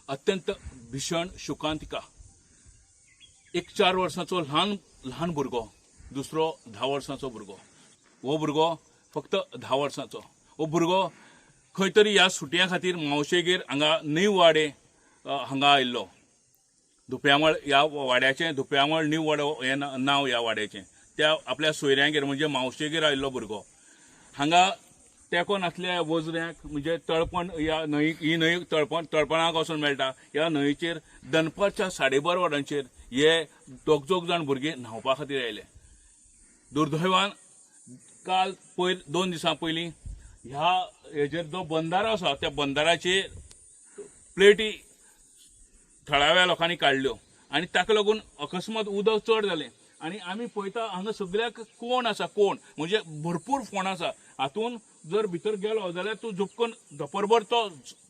अत्यंत भीषण शोकांतिका. एक 4 वर्सांचो ल्हान ल्हान भुरगो, दुसरो 10 वर्सांचो भुरगो. हो भुरगो फक्त 10 वर्सांचो. हो भुरगो खंय तरी ह्या सुटयां खातीर मावशेगेर हांगा नीव वाडे हांगा आयिल्लो. धुप्यामळ ह्या वाड्याचें, धुप्यामळ नीव वाडो हें नांव ह्या वाड्याचें. त्या आपल्या सोयऱ्यांगेर म्हणजे मावशेगेर आयिल्लो भुरगो हांगा तेंको नासल्या वजऱ्याक म्हणजे तळपण ह्या न्हंय, ही न्हंय तळपणाक वचून मेळटा. ह्या न्हंयचेर दनपारच्या 12:30 वरांचेर हे दोग जाण भुरगे न्हांवपा खातीर आयले. दुर्दैवान काल पयर 2 दिसां पयलीं ह्या हेजेर जो बंदारो आसा त्या बंदाराचेर प्लेटी थळाव्या लोकांनी काडल्यो आनी ताका लागून अकस्मात उदक चड जालें. आनी आमी पळयता हांगा सगळ्याक कोण आसा, कोण म्हणजे भरपूर फोंड आसा. हातून जर भितर गेलो जाल्यार तूं झुपकन धपरभर तो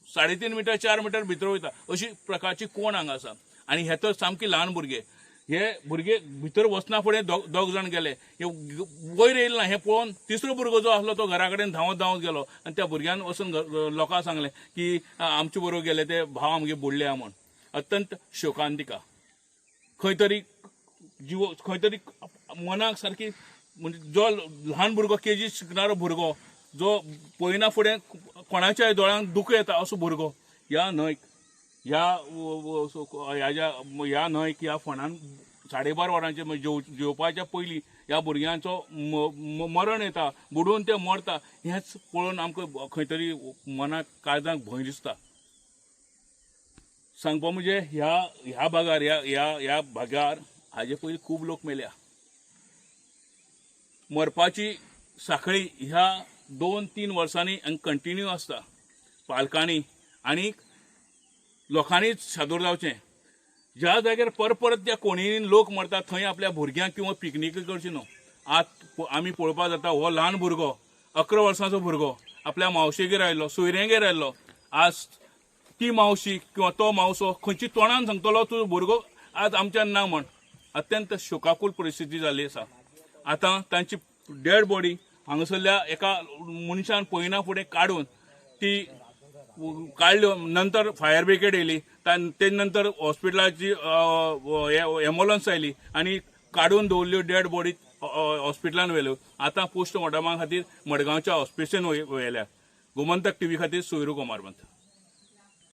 3.5 मिटर 4 मिटर भितर वयता, अशी प्रकारची कोण हांगा आसा. आनी हे तर सामकी ल्हान भुरगे, हे भुरगे भितर वचना फुडें दोग जाण गेले. हे वयर येयले ना हें पळोवन तिसरो भुरगो जो आसलो तो घरा कडेन धांवत धांवत गेलो आनी त्या भुरग्यान वचून लोकांक सांगलें की आमचे बरोबर गेले ते भाव आमगे बुडले म्हूण. अत्यंत शोकांतिका. खंय तरी जीव, खंय तरी मनाक सारकी म्हणजे जो ल्हान भुरगो केजी शिकणारो भुरगो जो पळयना फुडें कोणाच्याय दोळ्यांक दुखो येता असो भुरगो ह्या न्हंयक ह्या ह्या न्हंयक ह्या फोंडान 12:30 वरांचेर म्हणजे जेवपाच्या पयलीं ह्या भुरग्यांचो मरण येता, बुडून ते मरता. हेंच पळोवन आमकां खंय तरी मनाक काळजाक भंय दिसता. सांगपा म्हणजे ह्या ह्या भागार ह्या ह्या ह्या भागार हाजे पयलीं खूब लोक मेल्या. मरपाची साखळी ह्या 2-3 वर्सांनी कंटिन्यू आसता. पालकांनी आनी लोकांनीच सादूर जावचें. ज्या जाग्यार परत त्या कोणीन लोक मरता थंय आपल्या भुरग्यांक किंवा पिकनीक करची न्हू. आत आमी पळोवपाक जाता हो ल्हान भुरगो 11 वर्सांचो भुरगो आपल्या मावशेगेर आयिल्लो, सोयऱ्यांगेर आयिल्लो. आज ती मावशी किंवा तो मावसो खंयची तोंडान सांगतलो तुजो भुरगो आज आमच्यान ना म्हण. अत्यंत शोकाकूल परिस्थिती जाल्ली आसा. आतां तांची डेड बॉडी हांगासरल्या एका मनशान पळयना फुडें काडून ती काडल्यो. नंतर फायर ब्रिगेड येयली, ते नंतर हॉस्पिटलाची एम्बुलन्स आयली आनी काडून दवरल्यो डेड बॉडी हॉस्पिटलान व्हेल्यो. आतां पोस्टमॉर्टमा खातीर मडगांवच्या हॉस्पिटलान व्हेल्या. गोमंतक टीव्ही खातीर सोयरू कोमारबंत.